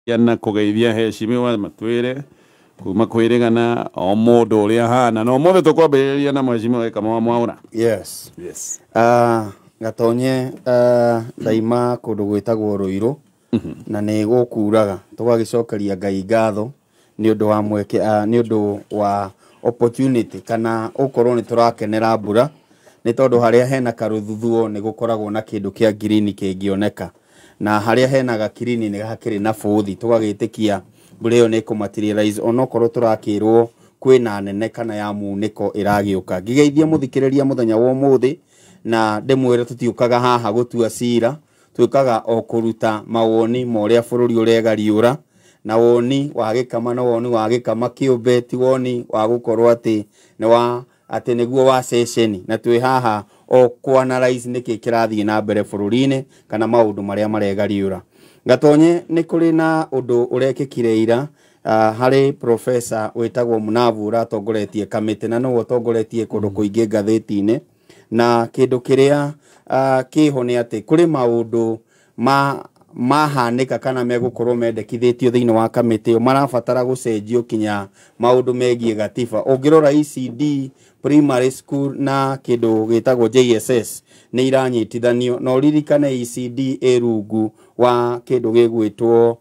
Na kũgeithia heshimiwa matwĩre kuma kwĩrĩgana o mũndũ ũrĩa ahana na ũmũthĩ tũkwambĩrĩria na mheshimiwa Gĩkama wa Mwaũra. Yes. Yes. Gatonye, ndaima kũndũ gwĩtagwo Rũirũ na nĩ gũkuraga, tũgagĩcokeria Ngai ngatho nĩ ũndũ wa mweke, nĩ ũndũ wa opportunity kana ũkorwo nĩ tũrakenera mbura, nĩ tondũ harĩa hena karũthuthuo nĩ gũkoragwo na kĩndũ kĩa green kĩngĩoneka, na harĩa hena gakirini nĩ hakĩrĩ na bũthi, tũgagĩtĩkia mbura ĩyo nĩ ĩkũ materialize onokorwo tũrakĩrwo kwĩna nene kana ya munĩko ĩragĩũka. Ngĩgeithia mũthikĩrĩria mũthenya wa ũmũthĩ na ndĩmwĩre tũtiũkaga haha gũtua cira, twĩkaga o kũruta mawoni ma ũrĩa bũrũri ũregariũra, na woni wa Gĩkama na woni wa Gĩkama kĩũmbe, ti woni wa gũkorwo atĩ nĩ wa atĩ nĩguo wa ceceni, na twĩ haha o kũ analyze nĩkĩ kĩrathiĩ na mbere bũrũri-inĩ kana maũndũ marĩa maregariũra. Gatonye, nĩ kũrĩ na ũndũ ũrekĩkire ira, harĩ professor wĩtagwo Munavu ũratongoretie kamĩtĩ na nĩwe ũtongoretie kũndũ kũingĩ ngathĩti-inĩ, na kĩndũ kĩrĩa kĩho nĩ atĩ kũrĩ maũndũ ma mahanĩka kana megũkorwo mendekithĩtio thĩinĩ wa kamĩtĩ ĩyo marabatara gũcenjio, kinya maũndũ megiĩ gatiba. Ũngĩrora ECD primary school na kĩndũ gĩtagwo JSS nĩ iranyitithanio, na ũririkane ECD ĩ rungu wa kĩndũ gĩgwĩtwo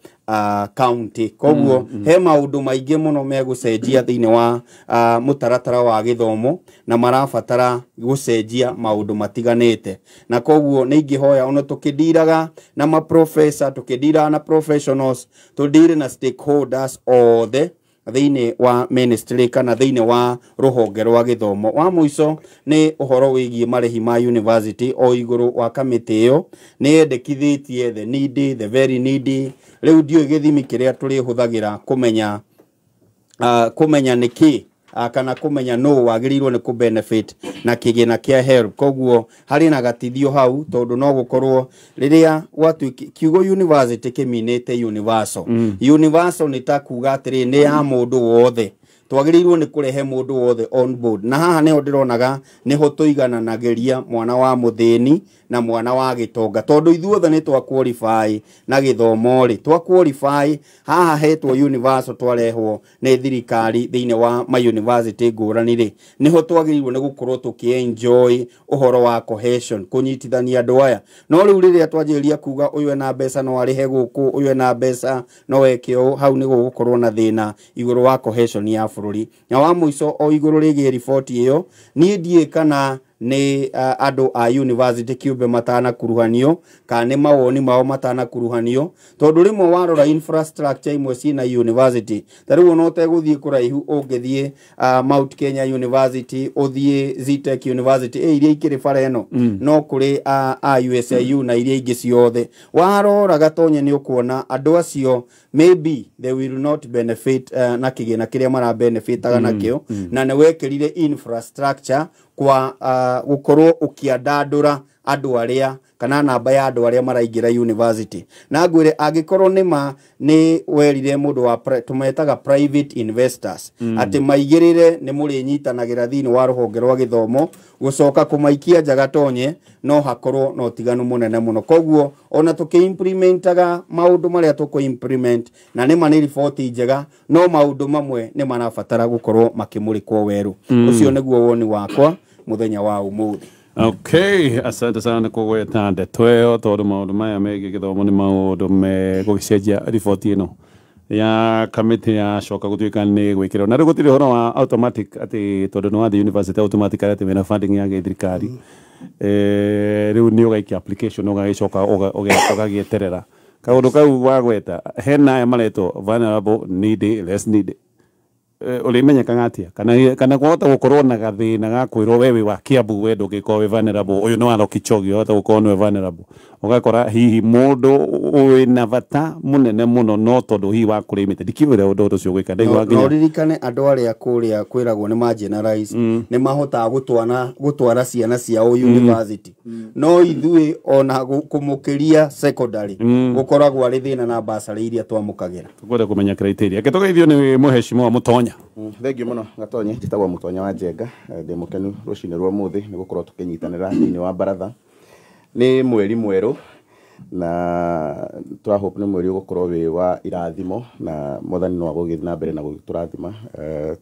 county, koguo he maũndũ maingĩ mũno megũcenjia thĩinĩ wa mũtaratara wa gĩthomo na marabatara gũcenjia maũndũ matiganĩte, na koguo nĩ ingĩhoya ona tũkĩndiraga na maprofessor, tũkĩndiraga na professionals, tũndire na stakeholders othe thĩinĩ wa ministry kana thĩinĩ wa rũhonge rwa gĩthomo. Wa mũico nĩ ũhoro wĩgiĩ marĩhi ma university. O igũrũ wa kamĩtĩ ĩyo nĩ yendekithĩtie the needy, the very needy. Rĩu ndiũĩ gĩthimi kĩrĩa tũrĩhũthagĩra kũmenya kũmenya nĩkĩ kana kũmenya nũ wagĩrĩirwo nĩ kũ benefit na kĩgĩna kĩa HELB. Koguo harĩ na gatithio hau, tondũ no gũkorwo rĩrĩa gwatuĩki kiugo university kĩminĩte universal. Universal nĩ ta kuga atĩrĩ nĩ ya mũndũ wothe, twagĩrĩirwo nĩ kũrehe mũndũ wothe on board, na haha nĩho ndĩronaga nĩho tũigananagĩria mwana wa mũthĩni na mwana wa gĩtonga, tondũ ithuothe nĩ twa qualify na gĩthomo rĩ, twa qualify haha hetwo universal, twarehwo nĩ thirikari thĩinĩ wa ma university ngũrani rĩ, nĩho twagĩrĩirwo nĩ gũkorwo tũkĩ enjoy ũhoro wa cohesion, kũnyitithania andũ aya. No rĩu rĩrĩa twanjĩrĩria kuga ũyũ ena mbeca no arĩhe gũkũ, ũyũ ena mbeca no eke ũũ, hau nĩ gũgũkorwo na thĩna igũrũ wa cohesion ya bũrũri. Na wa mũico, o igũrũ rĩgiĩ riboti ĩyo, niĩ ndiũĩ kana nĩ andũ a university kĩũmbe matanakuruhanio kana nĩ mawoni mao matanakuruhanio, tondũ rĩmwe warora infrastructure imwe ciĩna university, ta rĩu ona ũtegũthiĩ kũraihu, ũngĩthiĩ Mount Kenya University, ũthiĩ Zetech University, iria ikĩrĩ bara ĩno, no kũrĩ a USIU na iria ingĩ ciothe, warora Gatonye nĩ ũkuona andũ acio maybe they will not benefit na kĩgĩna kĩrĩa mara benefitaga nakĩo, na nĩ wekĩrire infrastructure kwa gũkorwo ũkĩandandũra andũ arĩa kana namba ya andũ arĩa maraingĩra university. Na ngwĩre angĩkorwo nĩma nĩ werire mũndũ wa tũmetaga private investors atĩ maigĩrĩre nĩ mũrĩnyitanagĩra thĩinĩ wa rũhonge rwa gĩthomo, gũcoka kũmaikia nja Gatonye no hakorwo na ũtiganu mũnene mũno. Koguo ona tũkĩ-implementaga maũndũ marĩa tũkũ-implement, na nĩma nĩ riboti njega, no maũndũ mamwe nĩ marabatara gũkorwo makĩmũrĩkwo werũ. Ũcio nĩguo woni wakwa mũthenya wa ũmũthĩ. Okay, asante sana kũgweta ndeto ĩyo, tondũ maũndũ maya megiĩ gĩthomo nĩ maũndũ megũgĩcenjia riboti ĩno ya kamĩtĩ yacoka gũtuĩka nĩ gwĩkĩrwo. Na rĩu gũtirĩ ũhoro wa automatic atĩ tondũ nĩ wathiĩ university automatic atĩ wĩna funding ya gĩthirikari. Rĩu nĩ ũgaikia application, ũgagĩcoka ũgagĩeterera kaũndũ kau wagweta. Hena aya maretwo vulnerable, needy, less needy, ũrĩmenyekaga atĩa kana kwahota gũkorwo na gathĩna ga kwĩrwo we wĩ wa Kiambu, we ndũngĩkorwo wĩ vulnerable, ũyũ nĩ wa Lokichogio, wahota gũkorwo nĩwe vulnerable, ũgakora hihi mũndũ wĩna bata mũnene mũno no tondũ hihi wa kũrĩ mĩtĩ ndikĩũĩ ũrĩa ũndũ ũcio gwĩka ndaigua no nginya ũririkane andũ arĩa kũrĩa kwĩragwo nĩ ma generalize nĩ mahotaga gũtwara ciana ciao university, no ithuĩ ona kũmũkĩria secondary gũkoragwo arĩ thĩna na basarĩ iria twamũkagĩra. Tũkwenda kũmenya criteria. Ke tũgeithio nĩ mũheshimiwa Mũtonya. Thengiũ mũno Gatonye, njĩtagwo Mũtonya wa Njenga. Ndĩ mũkenu rũcinĩ rwa ũmũthĩ nĩ gũkorwo tũkĩnyitanĩra thĩinĩ wa baratha. Nĩ mweri mwerũ. Na tũrahope nĩ mweri ũgũkorwo wĩ wa irathimo na mwathani no agũgĩthiĩ na mbere na gũgĩtũrathima,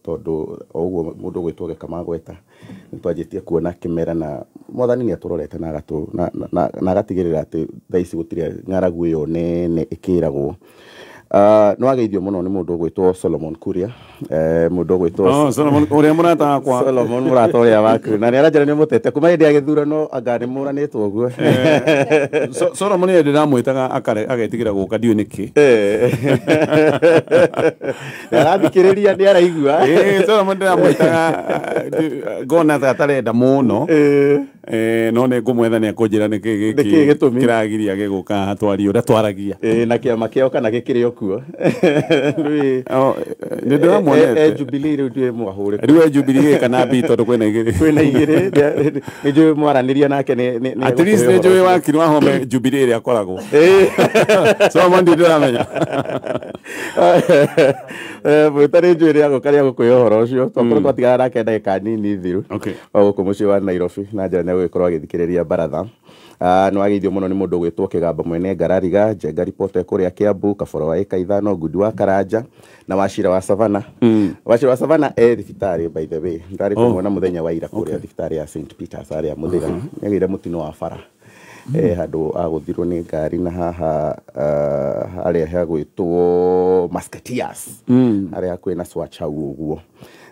tondũ o ũguo mũndũ ũgwĩtwo Gĩkamagweta nĩ twanjĩtie kuona kĩmera na mwathani nĩ atũrorete na agatigĩrĩra atĩ thaa ici gũtirĩ ng'aragu ĩyo nene ĩkĩragwo. Nĩ wageithio mũno nĩ mũndũ ũgwĩtwo Solomon Kuria, mũndũ ũgwĩtwo Solomon ũrĩa mũrata wakwa. Solomon mũrata ũrĩa waku, na nĩ aranjĩra nĩ mũtete kuma hĩndĩ ya gĩthurano, anga nĩ mũranĩtwo ũguo. Solomon nĩ ndĩramwĩtaga agetigĩra gũka, ndiũĩ nĩkĩ. Arathikĩrĩria, nĩ araigua. Solomon ndĩramwĩtaga ngona ta atarenda mũno, no nĩ ngũmwetha nĩ akũnjĩra nĩkĩ gĩkĩ kĩragiria gĩgũka twarie ũrĩa twaragia. Na kĩama kĩao kana gĩkĩrĩ o kuo. Nĩ ndĩramuonete Jubilee rĩu ndiũĩ mwahũrĩ. Rĩu Jubilee kana B tondũ kwĩna igĩrĩ. Kwĩna igĩrĩ, nĩ njũĩ mwaranĩria nake nĩ At least nĩ njũĩ wakiri wa Home Jubilee ĩrĩa akoragwo. Solomon ndiũ ndĩramenya. Mwĩta nĩ njũĩ rĩa gũka rĩa gũkũhe ũhoro ũcio. Twakorwo twatigana nake ndagĩka nini thiru. O gũkũ mũciĩ wa Nairobi na njĩra nĩ agũgĩkorwo agĩthikĩrĩria baratha. Nĩ wageithio mũno nĩ mũndũ ũgwĩtwo Kĩgamba mwene Ngarariga, Njenga Ripota kũrĩa Kiambu, Kaboro wa ĩka ithano, Ngundi wa Karanja na Wachira wa Savana. Wachira wa Savana e thibitarĩ, by the way. Ndarĩ kũmuona mũthenya wa ira kũrĩa thibitarĩ ya St Peters harĩa Mũthĩga. Nĩagĩire mũtino wa bara. Handũ agũthirwo nĩ ngari na haha harĩa hagwĩtwo Musketeers, harĩa hakuhĩ na Swatch hau ũguo.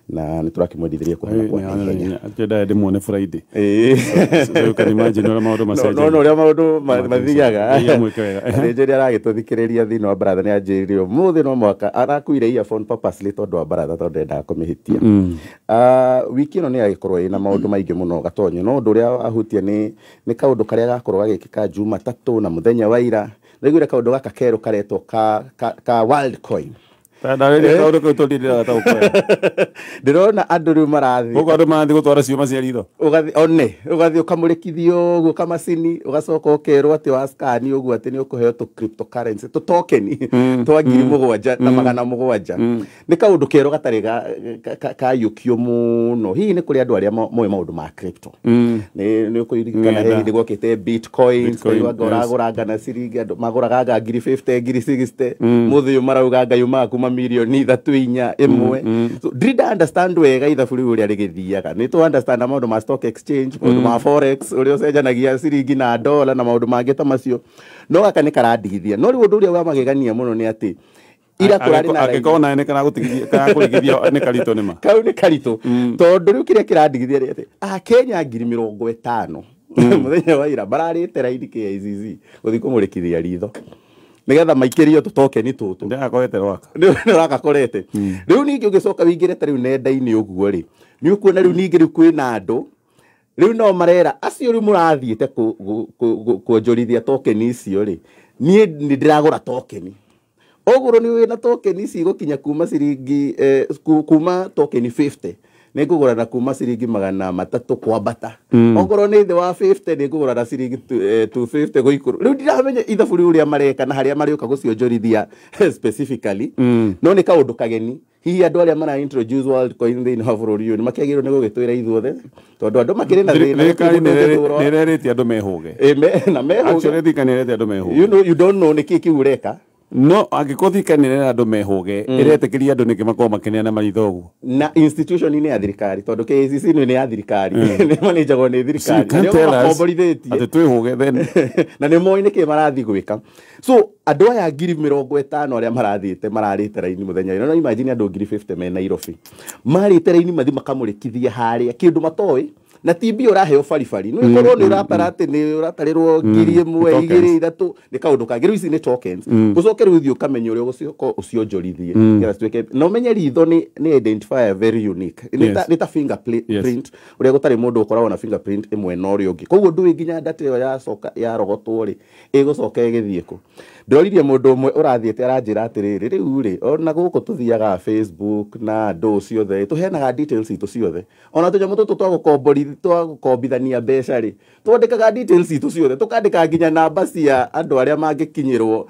Na nĩ tũrakĩmwendithĩria kũhona kwa naihenya. Ndĩrenda ndĩmuone Friday. So you can imagine ũrĩa maũndũ macenjagia. No ũrĩa maũndũ mathiaga. Nĩ aragĩtũthikĩrĩria thĩinĩ wa baratha, nĩ anjĩrire ũmũthĩ no mũhaka arakuire earphone purposely tondũ wa baratha, tondũ ndendaga kũmĩhĩtia. Wiki ĩno nĩ yagĩkorwo ĩna maũndũ maingĩ mũno Gatonyo, no ũndũ ũrĩa ahutia nĩ kaũndũ karĩa gakorwo gagĩkĩka Jumatatũ na mũthenya wa ira. Nĩguire kaũndũ gaka kerũ karetwo ka World Coin. Ndĩrona andũ rĩu marathiĩ gũkũ, andũ marathiĩ gũtwara ciũma cia ritho, one ũgathiĩ ũkamũrĩkithio ũguo kamacini, ũgacoka ũkerwo atĩ wa scan ũguo atĩ nĩ ũkũheo tũ cryptocurrency, tũ token twa 7,700. Nĩ kaũndũ kerũ gatarĩ kayũkio mũno. Hihi nĩ kũrĩ andũ arĩa moĩ maũndũ ma crypto, nĩ ũkũririkana hĩndĩ gwokĩte bitcoins, ũkaigua ũragũranga na ciringi, andũ magũraganga 50,000 60,000, mũthĩ ũyũ marauga nga yumaga kuma milioni 3 4 1. So ndiri understand wega ithabu rĩu ũrĩa rĩgĩthiaga. Nĩ tũ understand maũndũ ma stock exchange, maũndũ ma forex, ũrĩa ũcenjanagia ciringi na dollar na maũndũ mangĩ ta macio, no gaka nĩ karandigithia. No rĩu ũndũ ũrĩa wa magegania mũno nĩ atĩ ira kũrarĩ na angĩkorwo nawe nĩ karagũtigithia karakũrigithia nĩ karitũ nĩ ma kau nĩ karitũ, tondũ rĩu kĩrĩa kĩrandigithia nĩ atĩ Akenya 50,000 mũthenya wa ira mararĩte raini KICC gũthiĩ kũmũrĩkithia ritho nigetha maikĩrio tũ token tũtũ. Ndĩrakorete rwaka. Nĩ rwakakorete. Rĩu ningĩ ũgĩcoka wĩingĩre ta rĩu nenda-inĩ ũguo rĩ, nĩ ũkuona rĩu ningĩ rĩu kwĩna andũ rĩu no marera acio rĩu mũrathiĩte kuonjorithia token icio rĩ, niĩ nĩ ndĩragũra token. Ogũrwo nĩ wĩna token ici gũkinya kuma ciringi kuma token 50 nĩ ngũgũra na kuma ciringi 300 kwambata. Okorwo nĩ thĩ wa 50 nĩ ngũgũra na ciringi 250 gũikũrũ. Rĩu ndiramenya ithabu rĩu ũrĩa mareka na harĩa marĩũka gũcionjorithia specifically, no nĩ kaũndũ kageni. Hihi andũ arĩa mara introduce World Coin thĩinĩ wa bũrũri ũyũ nĩ makĩagĩrĩirwo nĩ gũgĩtwĩra ithuothe, tondũ andũ makĩrĩ na thĩna. Thirikari nĩ ĩrerĩtie andũ mehũge. Na mehũge. Actually thirikari nĩ ĩrerĩtie andũ mehũge. You know, you don't know nĩkĩ kĩu ũreka. No angĩkorwo thirikari nĩ ĩrera andũ mehũge, ĩretĩkĩria andũ nĩkĩ makorwo makĩneana maritho ũguo. Na institution inĩ ya thirikari, tondũ KICC nĩ ya thirikari, nĩ manĩnjagwo nĩ thirikari, nĩo makomborithĩtie atĩ twĩhũge then na nĩ moĩ nĩkĩ marathiĩ gwĩka. So andũ aya 50,000 arĩa marathiĩte mararĩte raini mũthenya ũyũ. No imagine andũ 50,000 me Nairobi marĩte raini mathiĩ makamũrĩkithia harĩa kĩndũ matoĩ, na ti mbia ũraheo baribari. Nĩ ũkorwo nĩ ũratara atĩ nĩ ũratarĩrwo 1,000 2 3 nĩ kaũndũ kangĩ. Rĩu ici nĩ tokens. Ũcoke rĩu ũthiĩ ũkamenye ũrĩa ũgũcoka ũcionjorithie nĩgetha cituĩke. Na ũmenye ritho nĩ identifier very unique. Nĩ ta fingerprint, ũrĩa gũtarĩ mũndũ ũkoragwo na fingerprint ĩmwe na ũrĩa ũngĩ. Koguo ndũĩ nginya data ĩyo yacoka yarogotwo rĩ, ĩgũcoka ĩgĩthiĩ kũ. Ndĩroririe mũndũ ũmwe ũrathiĩte aranjĩra atĩrĩrĩ, rĩu rĩ ona gũkũ tũthiaga Facebook na andũ ciothe tũheanaga details itũ ciothe, ona tũnyamũ tũtũ twa gũkombithania mbeca rĩ, twandĩkaga details itũ ciothe, tũkandĩka nginya namba cia andũ arĩa mangĩkinyĩrwo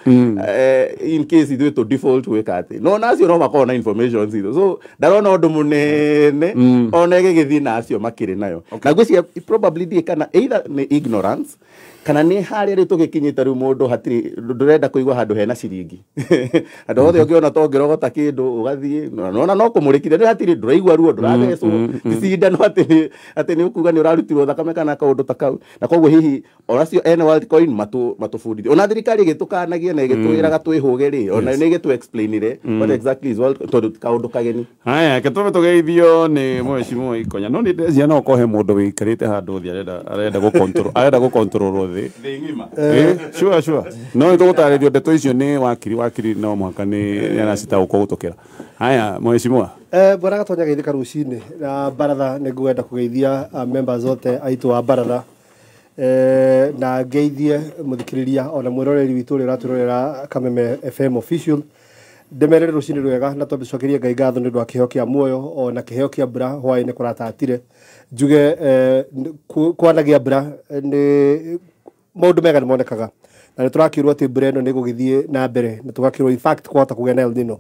in case ithuĩ tũ default gwĩka atĩ, no ona acio no makorwo na information citũ. So ndarona ũndũ mũnene ona ĩgĩgĩthiĩ na acio makĩrĩ nayo. Na ngwĩciria probably ndiĩ kana either nĩ ignorance Kana nĩ harĩa rĩu tũgĩkinyĩte rĩu mũndũ hatirĩ ndũrenda kũigua handũ hena ciringi. Andũ othe ũngĩona to ũngĩrogota kĩndũ ũgathiĩ nona no kũmũrĩkithia nĩ hatirĩ ndũraigua ruo ndũrathecwo ti cindano atĩ nĩ ũkuga nĩ ũrarutirwo thakame kana kaũndũ ta kau. Na koguo hihi onacio ene Worldcoin matũbundithie ona thirikari ĩgĩtũkanagia na ĩgĩtwĩraga twĩhũge rĩ ona nĩ ĩgĩtũ explainire what exactly is World tondũ ti kaũndũ kageni. Haya ketũme tũgeithio nĩ mheshimiwa Ikonya no nĩ ndĩreciria no kohe mũndũ wĩikarĩte handũ thĩ arenda gũ arenda gũ control thĩ ng'ima. Sure sure no nĩ tũgũtarĩrio ndeto icio nĩ wakiri no mũhaka nĩ aracitaũkwo gũtũkĩra. Haya mheshimiwa. Bwana Gatonya geithĩka rũcinĩ na baratha nĩ ngwenda kũgeithia members othe aitũ a baratha na ngeithie mũthikĩrĩria ona mwĩroreri witũ ũrĩa ũratwĩrorera Kameme FM official ndĩmerere rũcinĩ rwega na twambe tũcokerie Ngai ngatho nĩ ũndũ wa kĩheo kĩa muoyo ona kĩheo kĩa mbura hwaĩ-inĩ kũratatire njuge kwanagia mbura nĩ maũndũ mega nĩ monekaga na nĩ tũrakĩrwo atĩ mbura ĩno nĩ ĩgũgĩthiĩ na mbere na tũgakĩrwo in fact kwahota kũgĩa na El Nino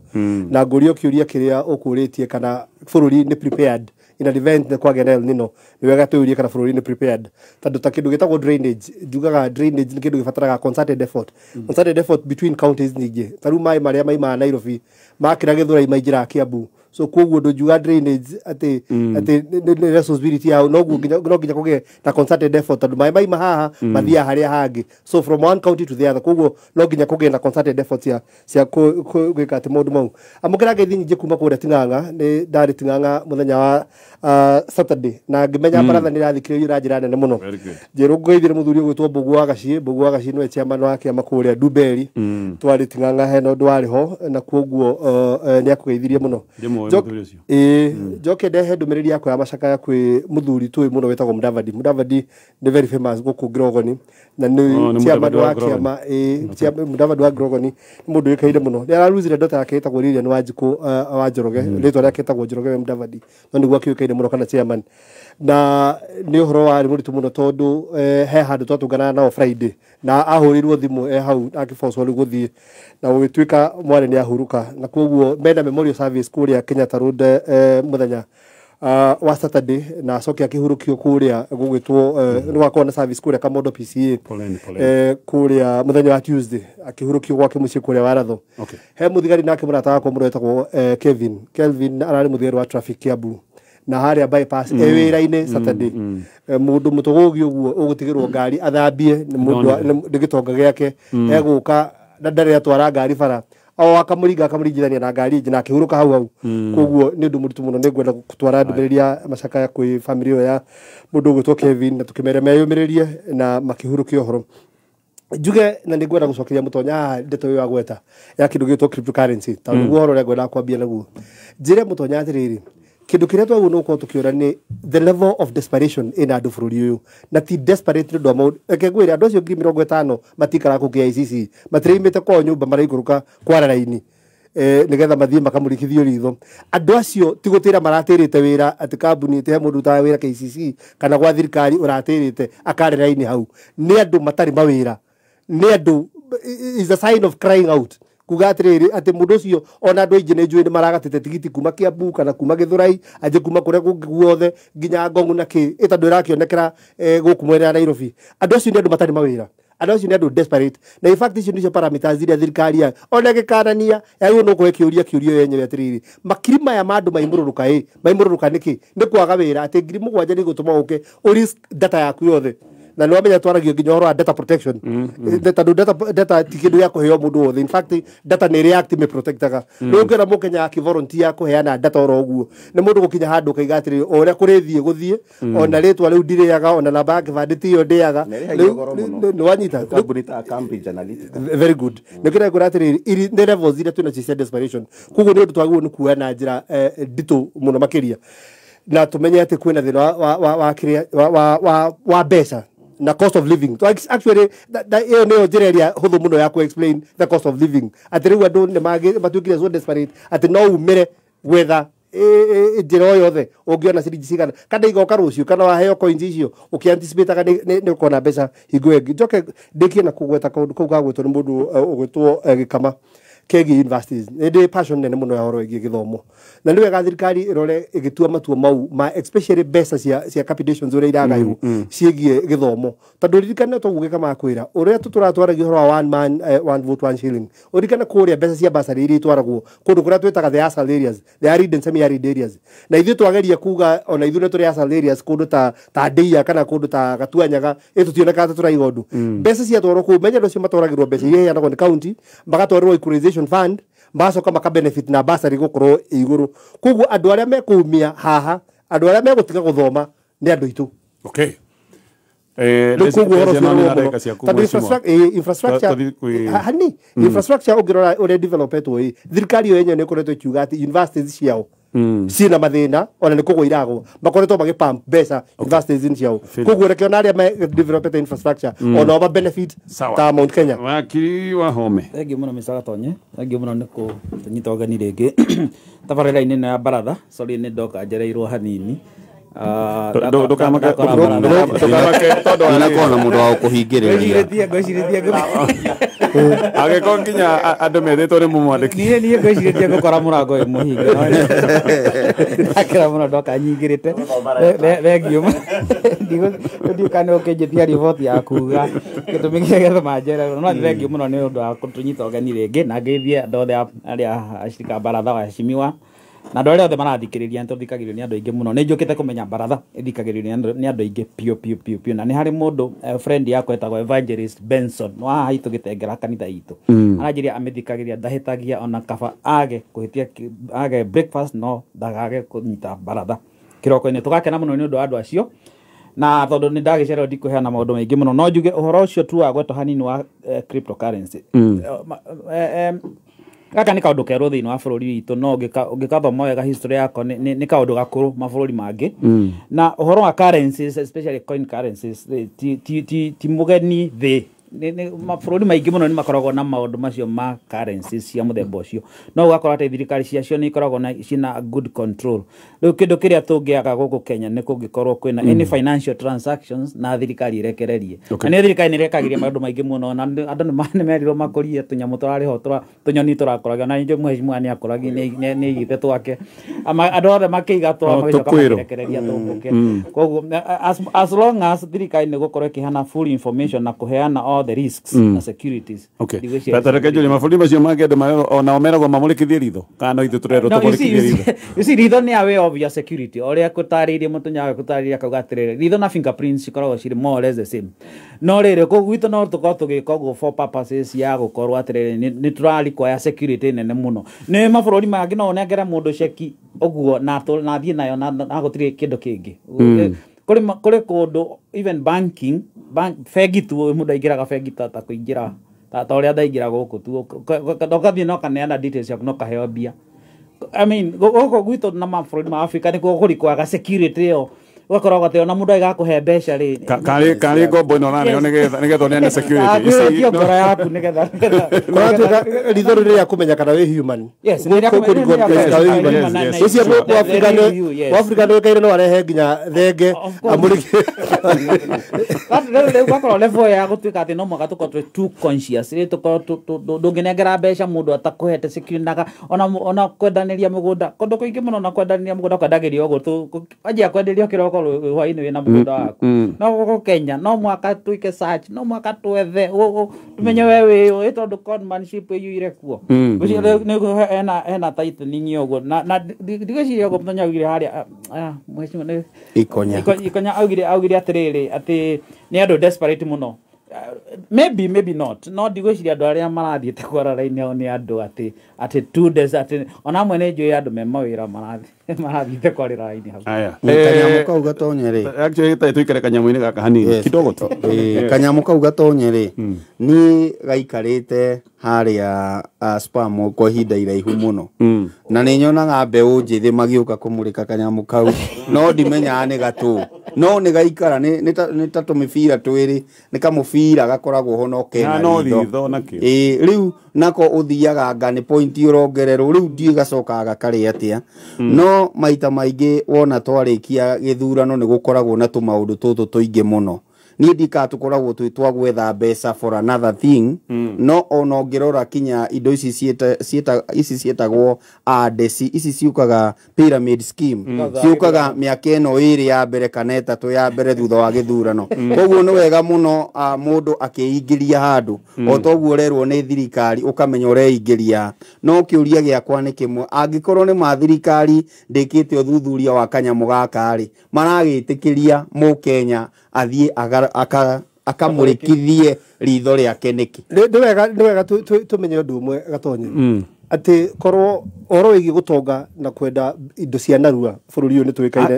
na ngũrio kĩũria kĩrĩa ũkũrĩtie kana bũrũri nĩ prepared in an event nĩ kwagĩa na El Nino nĩ wega twĩyũrie kana bũrũri nĩ prepared tondũ ta kĩndũ gĩtagwo drainage njugaga drainage nĩ kĩndũ gĩbataraga concerted effort concerted effort between counties nyingĩ ta rĩu maĩ marĩa maimaga Nairobi makĩra Gĩthũrai maingĩraga Kiambu so koguo ndũngiuga drainage atĩ nĩ responsibility yao no nginya kũgĩe na concerted effort tondũ maĩ maima haha mathiaga harĩa hangĩ so from one county to the other koguo no nginya kũgĩe na concerted effort cia gwĩka atĩ maũndũ mau. Amũkĩra ngeithi nyingĩ kuma kũrĩa Ting'ang'a nĩ ndarĩ Ting'ang'a mũthenya wa Saturday na ngĩmenya baratha nĩ ĩrathikĩrĩrio na njĩra nene mũno. Njĩrwo ngũgeithire mũthuri ũgwĩtwo Mbũgũ wa Gaciĩ. Mbũgũ wa Gaciĩ nĩwe chairman wa kĩama kũrĩa Ndumberi twarĩ Ting'ang'a hena ũndũ warĩ ho na koguo nĩ akũgeithirie mũno. Njoke ndehe ndũmĩrĩri yakwa ya macakaya kwĩ mũthuri tũĩ mũno wĩtagwo Mudavadi. Mudavadi nĩ very famous gũkũ Grogoni na nĩ chairman wa kĩama Mudavadi wa Grogoni nĩ mũndũ ũĩkaine mũno. Nĩ araruzire ndota yake ĩtagwo Lilian Wanjikũ wa Njoroge rĩtwa rĩake ĩtagwo Njoroge we Mudavadi no nĩguo akĩũĩkaine mũno kana chairman na nĩ ũhoro warĩ mũritũ mũno tondũ he handũ twatũnganaga nao Friday na ahũrĩirwo thimũ e hau akĩbocwo rĩu gũthiĩ na gũgĩtuĩka mwarĩ nĩ ahurũka na koguo mena memorial service kũrĩa Kenyatta Road mũthenya wa Saturday na acoke akĩhurũkio kũrĩa gũgwĩtwo nĩ gwakorwo na service kũrĩa Kamondo PCA kũrĩa mũthenya wa Tuesday akĩhurũkio gwake mũciĩ kũrĩa Waratho. He mũthigari nake mũrata wakwa mũno wetagwo Kevin. Kelvin ararĩ mũthigari wa traffic Kiambu na harĩa bypass e wĩra-inĩ Saturday mũndũ mũtũgũgi ũguo ũgũtigĩrwo ngari athambie nĩ mũndũ nĩ gĩtonga gĩake egũka na ndarĩ atwara ngari bara o akamũringa akamũringithania na ngari ĩngĩ na akĩhurũka hau hau koguo nĩ ũndũ mũritũ mũno. Nĩ ngwenda gũtwara ndũmĩrĩri ya macakaya kwĩ family ĩyo ya mũndũ ũgwĩtwo Kevin na tũkĩmere meyũmĩrĩrie na makĩhurũkia ũhoro. Njuge na nĩ ngwenda gũcokeria Mũtonya haha ndeto ĩyo agweta ya kĩndũ gĩgwĩtwo cryptocurrency tondũ nĩguo ũhoro ũrĩa ngwendaga kwambia naguo. Njĩre Mũtonya atĩrĩrĩ kĩndũ kĩrĩa twagĩrĩirwo nĩ gũkorwo tũkĩũra nĩ the level of desperation ĩna andũ bũrũri ũyũ na ti desperate nĩ ũndũ wa maũndũ. Reke ngwĩre andũ acio 50,000 matikaraga kũu KICC matirĩimĩte kwao nyũmba maraikũrũka kwara raini nĩgetha mathiĩ makamũrĩkithio ritho. Andũ acio ti gũtĩra maratĩrĩte wĩra atĩ kambuni ĩtĩ he mũndũ ũrutaga wĩra KICC kana gwa thirikari ũratĩrĩte akare raini hau. Nĩ andũ matarĩ mawĩra, nĩ andũ is a sign of crying out kuga atĩrĩrĩ atĩ mũndũ ũcio ona andũ aingĩ nĩ njũĩ nĩ maragatĩte tigiti kuma Kiambu kana kuma Gĩthũrai angĩ kuma kũrĩa kũngĩ guothe nginya Ngong'u na kĩ ĩ tondũ ĩrakĩonekera gũkũ mwena wa Nairobi. Andũ acio nĩ andũ matarĩ mawĩra, andũ acio nĩ andũ desperate na in fact icio nĩcio parameters iria thirikari ya ona ĩgĩkanania yagĩrĩirwo nĩ gũkorwo ĩkĩũria kĩũria yenyewe atĩrĩrĩ makiri maya ma andũ maimũrũrũka ĩ maimũrũrũka nĩkĩ? Nĩ kwaga wĩra atĩ 7,000 nĩ igũtũma ũke ũ risk data yaku yothe na nĩ wamenya twaragio nginya ũhoro wa data protection tondũ data ti kĩndũ gĩa kũheo mũndũ wothe. In fact data nĩ ĩrĩ act ĩmĩprotectaga. Rĩu ũngĩona mũkenya akĩvolunteer kũheana data oro ũguo nĩ mũndũ gũkinya handũ ũkaiga atĩrĩrĩ o ũrĩa kũrĩthiĩ gũthiĩ ona rĩtwa rĩu ndirĩaga ona namba ya kĩbandĩ tiyo ndĩaga nĩ wanyita kambuni ta Cambridge Analytica. Very good. Nĩ kĩrĩa ngwĩra atĩrĩrĩ nĩ levels iria twĩnacio cia desperation koguo nĩ ũndũ twagĩrĩirwo nĩ kuoya na njĩra nditũ mũno makĩria na tũmenye atĩ kwĩna thĩna wa mbeca na cost of living. So actually ĩyo nĩyo njĩra ĩrĩa hũthũ mũno ya ku explain the cost of living atĩ rĩu andũ nĩ matuĩkire so desperate atĩ no umĩre gwetha njĩra o yothe ũngĩona ciringi cigana kana igoka rũciũ kana waheo coins icio ũkĩanticipataga nĩ ũkona mbeca hingo ĩngĩ. Njoke ndĩkie na kũgweta kaũndũ kau gagwĩtwo nĩ mũndũ ũgwĩtwo Gĩkama. kegiĩ universities. Nĩ ndĩ passion nene mũno ya ũhoro wĩgiĩ gĩthomo, na nĩ wega thirikari ĩrore ĩgĩtua matua mau ma especially mbeca cia capitations ũrĩa iragaywo ciĩgiĩ gĩthomo, tondũ ririkane toguo gĩka makwĩra ũrĩa tũratwaragia ũhoro wa one man one vote one shilling. Ũririkane kũrĩa mbeca cia bursary iria itwaragwo kũndũ kũrĩa twĩtaga the ASAL areas, the arid and semi arid areas, na ithuĩ twageria kuga ona ithuĩ nĩ tũrĩ ASAL areas kũndũ ta Ndeia kana kũndũ ta Gatuanyaga, ĩ tũtionekaga ta tũraiga ũndũ. Mbeca ciatwarwo kũu, menya andũ acio matwaragĩrwo mbeca iria iheanagwo nĩ county, magatwarĩrwo equalization fund, magacoka maka benefit na bursary gũkorwo ĩ igũrũ. Koguo andũ arĩa mekũumia haha, andũ arĩa megũtiga gũthoma nĩ andũ aitũ. Okay. Rĩu koguo ũhoro ũcio nĩ mũno. Tondũ infrastructure hani infrastructure ũngĩrora ũrĩa developetwo, ĩ thirikari yo yenyewe nĩ ĩkoretwo ĩkiuga atĩ universities ciao ciĩna mathĩna, ona nĩ kũgwa iragwa, makoretwo magĩpump mbeca universities ciao. Koguo reke ona arĩa developete infrastructure ona o ma benefit Sawa. ta Mount Kenya. Wakiri wa Home. Thengiũ mũno Mr. Gatonye, thengiũ mũno nĩ kũnyita ũgeni rĩngĩ tabarĩra-inĩ ĩno ya baratha. Sorry nĩ ndoka njereirwo hanini. Ndũkamake Ndakora baratha. ndũkamake tondũ wa Inakorwo na mũndũ wa gũkũhingĩrĩria. Ngwĩcirĩtie Angĩkorwo nginya andũ methĩtwo nĩ mũmwandĩki. Niĩ ngwĩcirĩtie ngũkora mũrango wĩ mũhinge, no ndakĩra mũno ndoka nyingĩrĩte. Thengiũ. Ndiũ kana ũkĩnjĩtia riboti ya kuga gĩtũmi kĩrĩa gĩatũma njererwo, no thengiũ mũno nĩ ũndũ wa kũtũnyita ũgeni rĩngĩ, na ngeithie andũ othe arĩa acirika baratha, waheshimiwa, na andũ arĩa othe marathikĩrĩria. Nĩ tũthikagĩrĩrio nĩ andũ aingĩ mũno. Nĩ njũkĩte kũmenya baratha ĩthikagĩrĩrio nĩ andũ aingĩ piũ piũ piũ piũ, na nĩ harĩ mũndũ friend yakwa etagwo Evangelist Benson wa haha itũ gĩtengera kanitha itũ, aranjĩria amĩthikagĩrĩria, ndahĩtagia, ona kaba age kũhĩtia age breakfast no ndagage kũnyita baratha kĩroko-inĩ. Tũgakena mũno nĩ ũndũ wa andũ acio, na tondũ nĩ ndagĩcererwo ndikũheana maũndũ maingĩ mũno, no njuge ũhoro ũcio tu wa gwetwo hanini wa cryptocurrency. Gaka nĩ kaũndũ kerũ thĩinĩ wa bũrũri witũ, no ũngĩkathoma wega history yako nĩ kaũndũ gakũrũ mabũrũri mangĩ. Na ũhoro wa currencies, especially coin currencies, ti mũgeni thĩ. Mabũrũri maingĩ mũno nĩ makoragwo na maũndũ macio ma currencies cia mũthemba ũcio, no ũgakora atĩ thirikari ciacio nĩ ikoragwo na ciĩna good control. Rĩu kĩndũ kĩrĩa tũngĩaga gũkũ Kenya nĩ kũngĩkorwo kwĩna any financial transactions na thirikari ĩrekererie. Na nĩ thirikari nĩ ĩrekagĩria maũndũ maingĩ mũno, na andũ nĩ merirwo makũrie tũnyamũ tũrarĩ ho tũnyoni tũrakũragia, na ningĩ mheshimiwa nĩ akũragia, nĩ aigĩte twake. Andũ othe makĩiga twa O, magĩcoka tũkwĩrwo. makĩrekereria tũmbũke. Koguo as long as thirikari nĩ gũkorwo ĩkĩheana full information na kũheana all the risks na securities. Ndigwĩciria Reke njũrie, mabũrũri macio mangĩ andũ onao meragwo mamũrĩkithie ritho kana no ithuĩ tũrerwo No, you see, tũmũrĩkithie you ritho? see, you see, ritho nĩ a way of your security. Ũrĩa kũtarĩirie mũtũnya wawe kũtarĩria akauga atĩrĩrĩ, ritho na fingerprints cikoragwo cirĩ more or less the same. No rĩrĩ, kũu gwitũ no tũkorwo tũgĩka ũguo for purposes ya gũkorwo atĩrĩrĩ nĩ tũra require security nene mũno. Nĩ mabũrũri mangĩ no ũnengere mũndũ ceki ũguo na athiĩ nayo na gũtirĩ kĩndũ kĩngĩ. Kũrĩ kũndũ even banking bank, bengi tu, mũndũ aingĩraga bengi ta kũingĩra ta ũrĩa ndaingĩra gũkũ tu, ũgathiĩ no kaneana details ciaku no kaheo mbia. I mean, gũkũ gwitũ na mabũrũri ma Africa nĩkuo kũrikwaga security ĩyo, ũgakorwo atĩ ona mũndũ agĩgakũhe mbeca rĩ, Karĩ ngombo ĩno ũraneo nĩgetha ũneane security. Agwĩtie ngoro yaku nĩgetha Kũratuĩka ritho rĩrĩ rĩa kũmenya kana wĩ human. Yes, nĩ rĩa Kũ- nĩ rĩa kana wĩ kũmenya human. human Ũcio the real you, yes. Mũafrika nĩ ũĩkaine no arehe nginya thenge Of course. amũrĩkie. Rĩu ũgakorwo level ya gũtuĩka atĩ no mũhaka tũkorwo twĩ too conscious, rĩ tũkorwo ndũngĩnengera mbeca mũndũ atakũhete security ona kwendanĩria mũgũnda kũndũ kũingĩ mũno, na kwendanĩria mũgũnda kwendagĩrio ũguo tu, wanjia kwenderio kĩroko, hwainĩ wĩna mũgũnda waku. No gũkũ Kenya no mũhaka twĩke search, no mũhaka twethe tũmenye we wĩ ũ, ĩ tondũ conmanship ĩiyũire kuo. Ũcio rĩu nĩguo hena tightening ũguo, na ndigwĩciria ũguo mũthenya augire harĩa mheshimiwa nĩ Ikonya. Ikonya augire atĩrĩrĩ atĩ nĩ andũ desperate mũno. Maybe, maybe not, no ndigwĩciria andũ arĩa marathiĩte kwara raini hau nĩ andũ atĩ 2 days, atĩ ona amwe nĩ njũĩ andũ me mawĩra marathiĩte kwarĩra raini hau. Aya. Kanyamũ kau gatonye rĩ, Actually tũikare kanyamũ-inĩ gaka hanini kidogo tu. Kanyamũ kau gatonye rĩ, niĩ gaikarĩte harĩa spam kwa ihinda iraihu mũno, na nĩ nyonaga mbeũ njĩthĩ magĩũka kũmũrĩka kanyamũ kau, no ndimenyaga nĩ gatũ, no nĩ gaikara nĩ ta tũmĩbira twĩrĩ, nĩ kamũbira gakoragwo ho no kena Na no ritho. ritho nakĩo. Ĩĩ, rĩu nako ũthiaga anga nĩ point ũrongererwo, rĩu ndiũĩ gacokaga gakarĩ atĩa, no maita maingĩ wona twarĩkia gĩthurano nĩ gũkoragwo na tũmaũndũ tũtũ tũingĩ mũno. Niĩ ndikaga tũkoragwo twĩ twa gwetha mbeca for another thing. No ona ũngĩrora kinya indo ici ici ciĩtagwo adesi, ici ciũkaga pyramid scheme, ciũkaga mĩaka ĩno 2 ya mbere kana 3 ya mbere thutha wa gĩthurano. Koguo nĩ wega mũno mũndũ akĩingĩria handũ o toguo ũrerwo nĩ thirikari ũkamenya ũreingĩria. No kĩũria gĩakwa nĩ kĩmwe, angĩkorwo nĩ ma thirikari ndĩkĩte ũthuthuria wa kanyamũ gaka rĩ, maragĩtĩkĩria mũkenya athiĩ akamũrĩkithie ritho rĩake nĩkĩ? Nĩ wega tũmenye ũndũ ũmwe Gatonye, atĩ korwo ũhoro wĩgiĩ gũtonga na kwenda indo cia narua bũrũri ũyũ nĩ tũĩkaine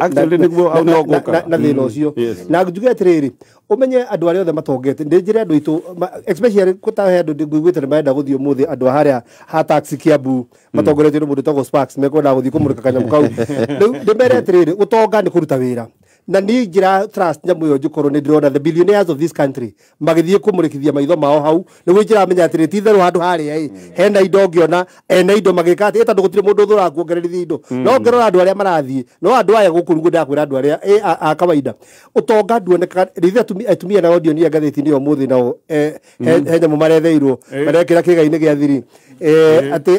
na thĩna ũcio. Na njuge atĩrĩrĩ, ũmenye andũ arĩa othe matongete, ndĩ njĩre andũ aitũ, especially kũtahe andũ ngũiguĩte nĩ marenda gũthiĩ ũmũthĩ, andũ a harĩa ha taxi Kiambu matongoretio nĩ mũndũ wĩtagwo Sparks mekwendaga gũthiĩ kũmũrĩka kanyamũ kau. Rĩu ndĩmere atĩrĩrĩ, gũtonga nĩ kũruta wĩra. Na niĩ njĩra trust nyamũ ĩyo njũkorwo nĩ ndĩrona the billionaires of this country magĩthiĩ kũmũrĩkithia maitho mao hau, nĩguo njĩramenya atĩrĩ ti itherũ handũ harĩa ĩ hena indo ngĩona ena indo magĩka atĩ tondũ gũtirĩ mũndũ ũthũraga kuongererithia indo. No ngĩrora andũ arĩa marathiĩ, no andũ aya gũkũ nĩguo ndakwĩra andũ arĩa a kawaida ũtonga nduonekaga. Rĩrĩa atumia nao ndionire ngathĩti-inĩ ĩyo ũmũthĩ nao he nyamũ maretheirwo marekĩra kĩga-inĩ gĩa thiri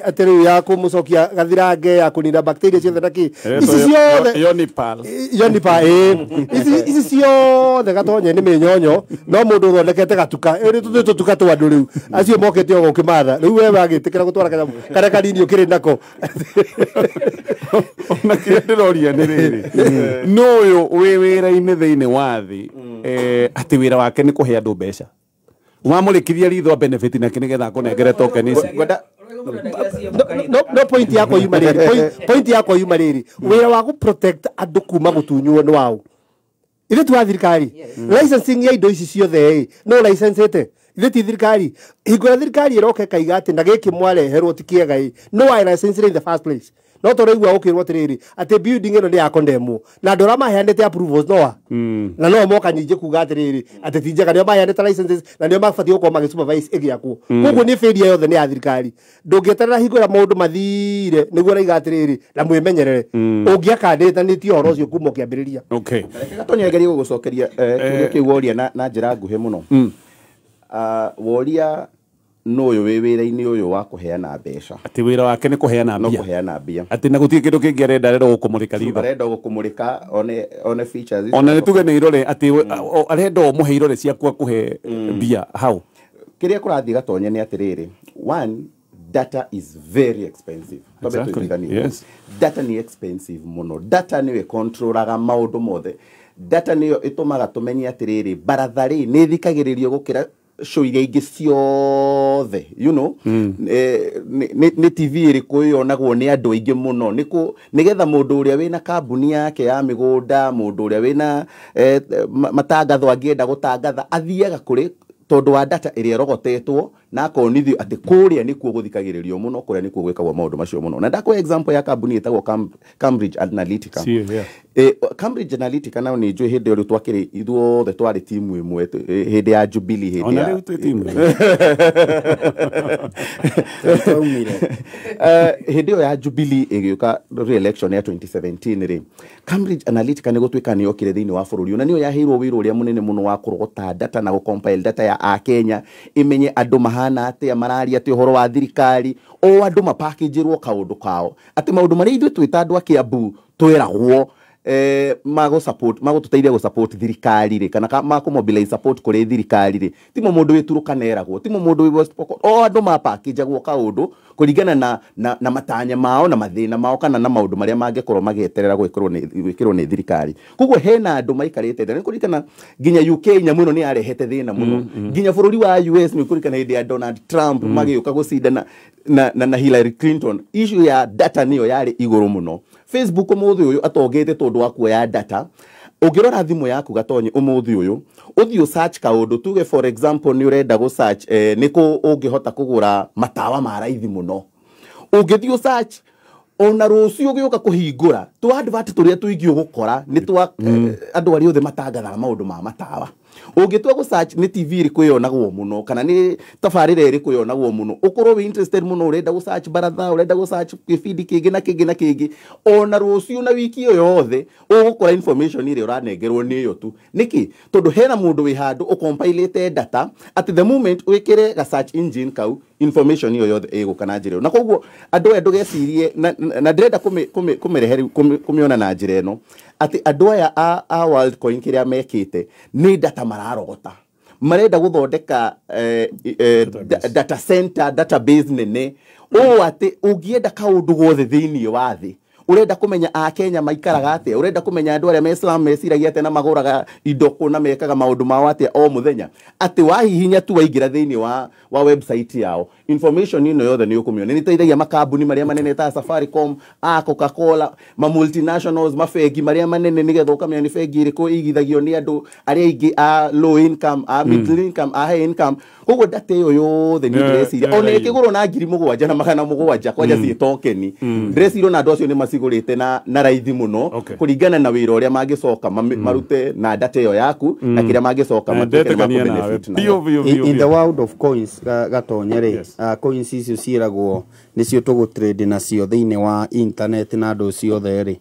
atĩ rĩu ya kũmũcokia gathirange, ya kũnina bacteria ciothe na kĩ ici ciothe Yonipal ici ciothe Gatonye nĩ mĩnyonyo, no mũndũ ũthondekete gatuka ĩrĩ tũtuka twa andũ rĩu acio mokĩte o gũkĩmatha. Rĩu we wagĩtĩkĩra gũtwara kanyamũ karĩa kanini ũkĩrĩ nako. Ona kĩrĩa ndĩroria nĩ rĩrĩ, nũ ũyũ wĩ wĩra-inĩ thĩinĩ wa thĩ atĩ wĩra wake nĩ kũhe andũ mbeca, wamũrĩkithia ritho benefit nake nĩgetha akũnengere token ici? No point yakwa yuma rĩrĩ, point yakwa yuma rĩrĩ, wĩra wa gũ protect andũ kuma gũtunywo nĩ wao. Ithuĩ ti wa thirikari. Licensing ya indo ici ciothe ĩ no licensĩte ithuĩ ti thirikari. Hingo ĩrĩa thirikari ĩroka ĩkaiga atĩ na gĩkĩ mwareherwo ti kĩega ĩ, no wa licensing in the first place. No tũraigua gũkĩrwo atĩrĩrĩ atĩ building ĩno nĩ ya condemnwo na andũ arĩa maheanĩte approvals no a na no moka nyingĩ kuga atĩrĩrĩ atĩ ti njega, nĩo maheanĩte licenses na nĩo mabatiĩ gũkorwo magĩ supervise ĩgĩakwo. Koguo nĩ failure yothe nĩ ya thirikari. Ndũngĩeterera hingo ĩrĩa maũndũ mathire nĩguo ũraiga atĩrĩrĩ na mwĩmenyerere. Ũngĩakanĩtanĩtie ũhoro ũcio kuma ũkĩambĩrĩria. Okay. Gatonye ngerie gũgũcokeria kĩũria kĩu woria na njĩra nguhĩ mũno. Woria nũ ũyũ wĩ wĩra-inĩ ũyũ wa kũheana mbeca, atĩ wĩra wake nĩ kũheana no mbia, kũheana mbia, atĩ na gũtirĩ kĩndũ kĩngĩ arenda, arenda gũkũmũrĩka ritho, arenda gũkũmũrĩka one features, ona nĩ tuge nĩ irore atĩ arenda ũmũhe irore ciaku akũhe mbia hau. Kĩrĩa kũrathiĩ Gatonye nĩ atĩrĩrĩ, one, data is very expensive. Exactly. Yes. Data nĩ expensive mũno. Data nĩyo ĩcontrolaga maũndũ mothe. Data nĩyo ĩtũmaga tũmenye atĩrĩrĩ baratha rĩ nĩ ĩthikagĩrĩrio gũkĩra show iria ingĩ ciothe, you know. Nĩ TV ĩrĩkũ yonagwo nĩ andũ aingĩ mũno, nĩgetha mũndũ ũrĩa wĩna kambuni yake ya mĩgũnda, mũndũ ũrĩa wĩna matangatho angĩenda gũtangatha athiaga kũrĩ tondũ wa data ĩrĩa ĩrogotetwo na akonithio atĩ kũrĩa nĩkuo gũthikagĩrĩrio mũno, kũrĩa nĩkuo gwĩkagwo maũndũ macio mũno. Na ndakũhe example ya kambuni ĩtagwo Cambridge Analytica. Cambridge Analytica nao nĩ njũĩ hĩndĩ ĩyo rĩu twakĩrĩ ithuothe twarĩ timu ĩmwe hĩndĩ ya Jubilee, hĩndĩ Ona ya rĩu twĩ timu. Hĩndĩ ĩyo ya Jubilee ĩgĩũka re-election ya 2017 rĩ, Cambridge Analytica nĩ gũtuĩka nĩ yokire thĩinĩ wa bũrũri, na nĩyo yaheirwo wĩra ũrĩa mũnene mũno wa kũrogota data na gũcompile data ya Akenya, ĩmenye andũ mahana atĩa, mararia atĩa ũhoro wa thirikari, o andũ mapakĩnjĩrwo kaũndũ kao atĩ maũndũ marĩa ithuĩ twĩ ta andũ a Kiambu twĩragwo magũtũteithia gũ-support thirikari rĩ, kana makũ-mobilize support kũrĩ thirikari rĩ, timo mũndũ wĩ Turkana eragwo, timo mũndũ wĩ West Pokot, o andũ mapakĩnjagwo kaũndũ kũringana na matanya mao na mathĩna mao kana na maũndũ marĩa mangĩkorwo magĩeterera gwĩkĩrwo nĩ thirikari. Koguo hena andũ maikarĩte thĩ, nĩ kũririkana nginya UK nyamũ ĩno nĩ yarehete thĩna mũno, nginya bũrũri wa US nĩ kũririkana hĩndĩ ya Donald Trump magĩũka gũcindana na Hillary Clinton, issue ya data nĩyo yarĩ igũrũ mũno. Facebook ũmũthĩ ũyũ atongete tondũ wa kuoya data. Ũngĩrora thimũ yaku Gatonye ũmũthĩ ũyũ, ũthiĩ ũ search kaũndũ, tuge for example nĩ ũrenda gũ search nĩ kũ ũngĩhota kũgũra matawa ma raithi mũno, ũngĩthiĩ ũ search ona rũciũ ũgĩũka kũhingũra tũ advert tũrĩa tũingĩ ũgũkora nĩ twa andũ arĩa othe matangathaga maũndũ ma matawa. Ũngĩtua gũ search nĩ TV ĩrĩkũ yonagwo mũno kana nĩ tabarĩra ĩrĩkũ yonagwo mũno, ũkorwo wĩ interested mũno, ũrenda gũ search baratha, ũrenda gũ search gĩbindi kĩngĩ na kĩngĩ na kĩngĩ, ona rũciũ na wiki ĩyo yothe ũgũkora information ĩrĩa ũranengerwo nĩ ĩyo tu. Nĩkĩ? Tondũ hena mũndũ wĩ handũ ũcompilĩte data at the moment wĩkĩre ga search engine kau, information ĩyo yothe ĩgũka na njĩra ĩyo. Na koguo andũ aya ndũgecirie na ndĩrenda kũmĩrehe rĩu, kũmĩona na njĩra ĩno atĩ andũ aya a Worldcoin kĩrĩa mekĩte nĩ data mararogota, marenda gũthondeka data center, database nene ũũ atĩ ũngĩenda kaũndũ gothe thĩinĩ wa thĩ, ũrenda kũmenya a Kenya maikaraga atĩa, ũrenda kũmenya andũ arĩa me slum meciragia atĩa na magũraga indo kũ na mekaga maũndũ mao atĩa o mũthenya, atĩ wahihinya tu waingĩra thĩinĩ wa website yao, information ĩno yothe nĩ ũkũmĩona. Nĩ ĩteithagia makambuni marĩa manene ta Safaricom, a Coca-Cola, ma multinationals, mabengi marĩa manene, nĩgetha ũkamenya nĩ bengi ĩrĩkũ ĩigithagio nĩ andũ arĩa aingĩ a low income, a middle income, a high income. Koguo data ĩyo yothe nĩ ndĩreciria ona ĩkĩgũrwo na 7,700 kwanja ciĩ token, ndĩreciria ona andũ acio nĩ macigũrĩte na raithi mũno kũringana na wĩra ũrĩa mangĩcoka marute na data ĩyo yaku na kĩrĩa mangĩcoka matuĩke nĩ makũ-benefit nayo. In the world of coins, Gatonye rĩ, coins icio ciĩragwo nĩcio tũgũtrade nacio thĩinĩ wa internet na andũ ciothe rĩ,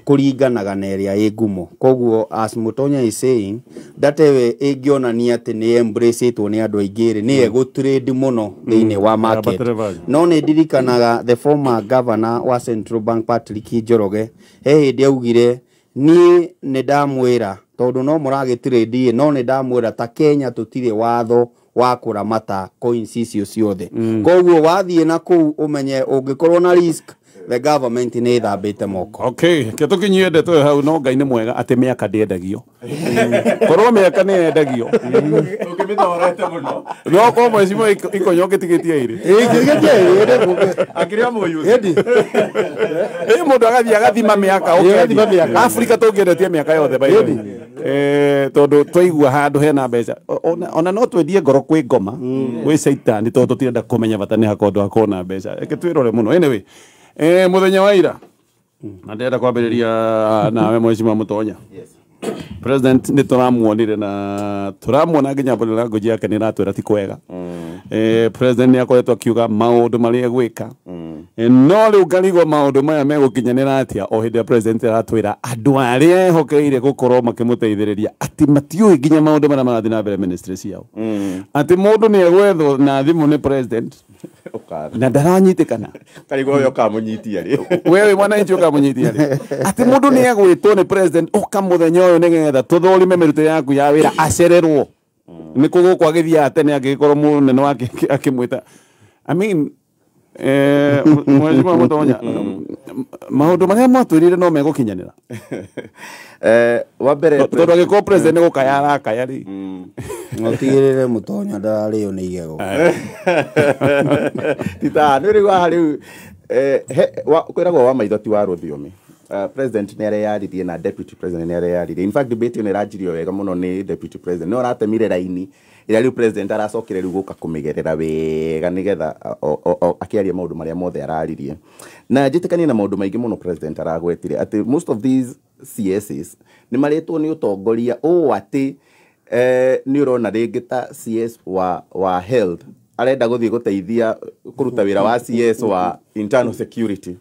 kũringanaga na ĩrĩa ĩ ngumo. Koguo as Mutonya is saying, data ĩyo ĩngĩonania atĩ nĩ embraceĩtwo nĩ andũ aingĩ rĩ, nĩ ĩgũtrade mũno thĩinĩ wa market. No nĩ ndirikanaga the former governor wa Central Bank Patrick Njoroge he hĩndĩ augire, niĩ nĩ ndamwĩra tondũ no mũragĩtrade, no nĩ ndamwĩra ta Kenya tũtirĩ watho wa kũramata coins icio ciothe. Koguo wathiĩ na kũu ũmenye ũngĩkorwo na risk, the government nĩ ĩthambĩte moko. Okay, ke tũkinyie ndeto ĩyo hau, no Ngai nĩ mwega atĩ mĩaka ndĩendagio. Korwo mĩaka nĩ yendagio, ũkĩmĩthorete mũno. No korwo mwecimo ikonyo ũngĩtigĩtie irĩ. Akĩrĩa mũyuthi. Ĩ mũndũ agathiĩ agathima mĩaka, ũkendia. Afrika tũngĩendetie mĩaka yothe by the way. Tondũ twaigua handũ hena mbeca, ona no twendie ngoro kwĩ ngoma gwĩ caitani, tondũ tũtirenda kũmenya bata nĩ hakondũ hakorwo na mbeca. Reke twĩrore mũno. Anyway, mũthenya wa ira na ndĩrenda kwambĩrĩria nawe Mheshimiwa Mutonya. President nĩ tũramuonire na tũramuona nginya body language yake nĩ ĩratwĩra ti kwega. President nĩ akoretwo akiuga maũndũ marĩa egwĩka, no rĩu ngarigwo maũndũ maya megũkinyanĩra atĩa o hĩndĩ ĩrĩa president aratwĩra andũ arĩa ehokeire gũkorwo makĩmũteithĩrĩria atĩ matiũĩ nginya maũndũ marĩa marathiĩ na mbere ministry ciao, atĩ mũndũ nĩ egwethwo na thimũ nĩ president na ndaranyitĩkana. Karigwo we ũkamũnyitia rĩ, we wĩ mwananchi ũkamũnyitia rĩ, atĩ mũndũ nĩ egwĩtwo nĩ president ũka mũthenya ũyũ nĩgetha tũthũrime mĩrutĩre yaku ya wĩra, acererwo nĩ kũ gũkũ agĩthiaga tene angĩgĩkorwo mũnene wake akĩmwĩta. I mean, Mheshimiwa Mutonya, maũndũ marĩa mwatwĩrire no megũkinyanĩra? Wa mbere, tondũ angĩkorwo president nĩ gũkaya arakaya rĩ, ũtigĩrĩre Mutonya ndararĩo nĩ igego. Tita nĩ rĩu haha rĩu kwĩragwo wa maitho ti wa rũthiomi. President nĩ areyaririe na deputy president nĩ areyaririe. In fact, debate ĩyo nĩ ĩranjirio wega mũno nĩ deputy president. No aratemire raini ĩrĩa rĩu president aracokire rĩu gũka kũmĩgerera wega nĩgetha akĩaria maũndũ marĩa mothe araririe. Na njĩtĩkanie na maũndũ maingĩ mũno president aragwetire atĩ most of these CSs nĩ marĩtwo nĩ ũtongoria ũũ atĩ nĩ ũrona rĩngĩ ta CS wa health arenda gũthiĩ gũteithia kũruta wĩra wa CS wa internal security,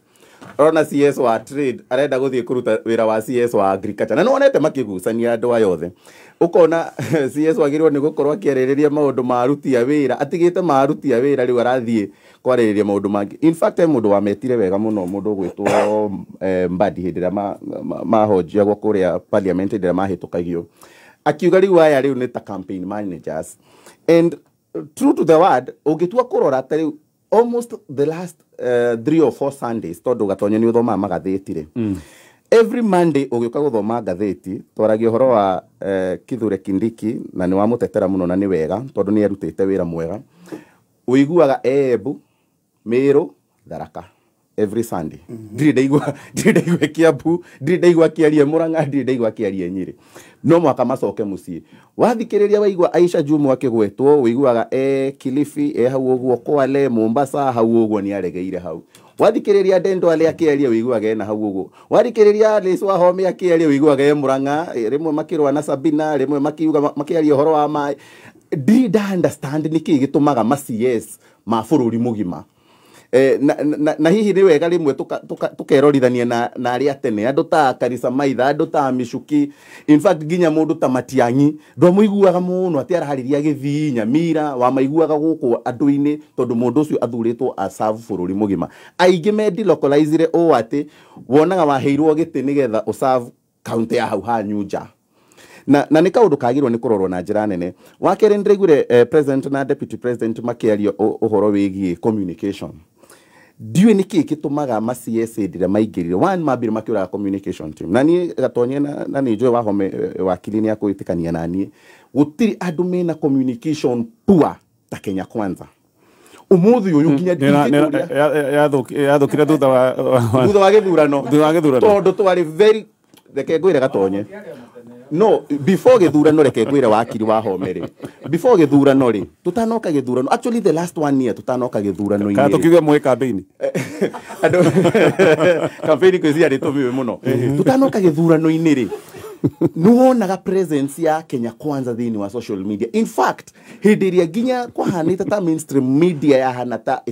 ũrona CS wa trade arenda gũthiĩ kũruta wĩra wa CS wa agriculture, na nĩwonete makĩgucania andũ aya othe. Ũkona CS wagĩrĩirwo nĩ gũkorwo akĩarĩrĩria maũndũ ma aruti a wĩra, atigĩte ma aruti a wĩra rĩu arathiĩ kwarĩrĩria maũndũ mangĩ. In fact, he mũndũ wametire wega mũno, mũndũ ũgwĩtwo Mbadi, hĩndĩ ĩrĩa mahonjiagwo kũrĩa parliament, hĩndĩ ĩrĩa mahĩtũkagio, akiuga rĩu aya rĩu nĩ ta campaign managers. And true to the word, ũngĩtua kũrora ta rĩu almost the last 3 or 4 Sundays, tondũ Gatonye nĩ ũthomaga magathĩti rĩ, every Monday ũgĩũka gũthoma ngathĩti twaragia ũhoro wa Kithure Kindiki, na nĩ wamũtetera mũno na nĩ wega tondũ nĩ arutĩte wĩra mwega. Ũiguaga Embu, Meru, Tharaka every Sunday. Ndirĩ ndaigua Kiambu, ndirĩ ndaigua akĩaria Murang'a, ndirĩ ndaigua akĩaria Nyĩrĩ. No mũhaka macoke mũciĩ. Wathikĩrĩria waigua Aisha Jumwa akĩgwetwo, ũiguaga Kilifi, hau ũguo Kwale, Mombasa, hau ũguo nĩ aregeire hau. Wathikĩrĩria Ndendwale akĩaria wĩiguaga ena hau ũguo. Wathikĩrĩria Alice Wahome akĩaria wĩiguaga e Murang'a, rĩmwe makĩrũa na Sabina, rĩmwe makiuga makĩaria ũhoro wa maĩ. Ndirĩ nda understand nĩkĩĩ gĩtũmaga ma CS ma bũrũri mũgima. Na hihi nĩ wega rĩmwe tũkerorithania na arĩa tene, andũ ta Karisa Maitha, andũ ta Michuki, in fact nginya mũndũ ta Matiang'i ndwamũiguaga mũno atĩ ararĩria Gĩthii, Nyamira, wamaiguaga gũkũ andũ-inĩ tondũ mũndũ ũcio athurĩtwo aserve bũrũri mũgima. Aingĩ me delocalizire ũũ atĩ wonaga waheirwo gĩtĩ nĩgetha ũserve kaunti ya hau hanyu nja. Na nĩ kaũndũ kagĩrĩirwo nĩ kũrorwo na njĩra nene. Wa kerĩ nĩndĩraiguire president na deputy president makĩaria ũhoro wĩgiĩ communication. Ndiũĩ nĩkĩĩ gĩtũmaga ma CS hĩndĩ ĩrĩa maingĩrire. One, mambire makĩũraga communication team. Na niĩ Gatonye na nĩ njũĩ Wahome wakiri nĩ akwĩtĩkania na niĩ. Gũtirĩ andũ mena communication poor ta Kenya Kwanza. Ũmũthĩ ũyũ nginya yathũkire thutha wa gĩthurano. Thutha wa gĩthurano. Tondũ twarĩ very, reke ngwĩre Gatonye. No, before gĩthurano reke ngwĩre wakiri Wahome rĩ. Before gĩthurano rĩ, tũtanoka gĩthurano. Actually the last 1 year tũtanoka gĩthurano-inĩ. Kana tũkiuge mwĩ campaign. Andũ campaign kwĩciria nĩ tũmĩũĩ mũno. Tũtanoka gĩthurano-inĩ rĩ, nĩwonaga presence ya Kenya Kwanza thĩinĩ wa social media. In fact, hĩndĩ ĩrĩa nginya kwahanĩte ta mainstream media yahana ta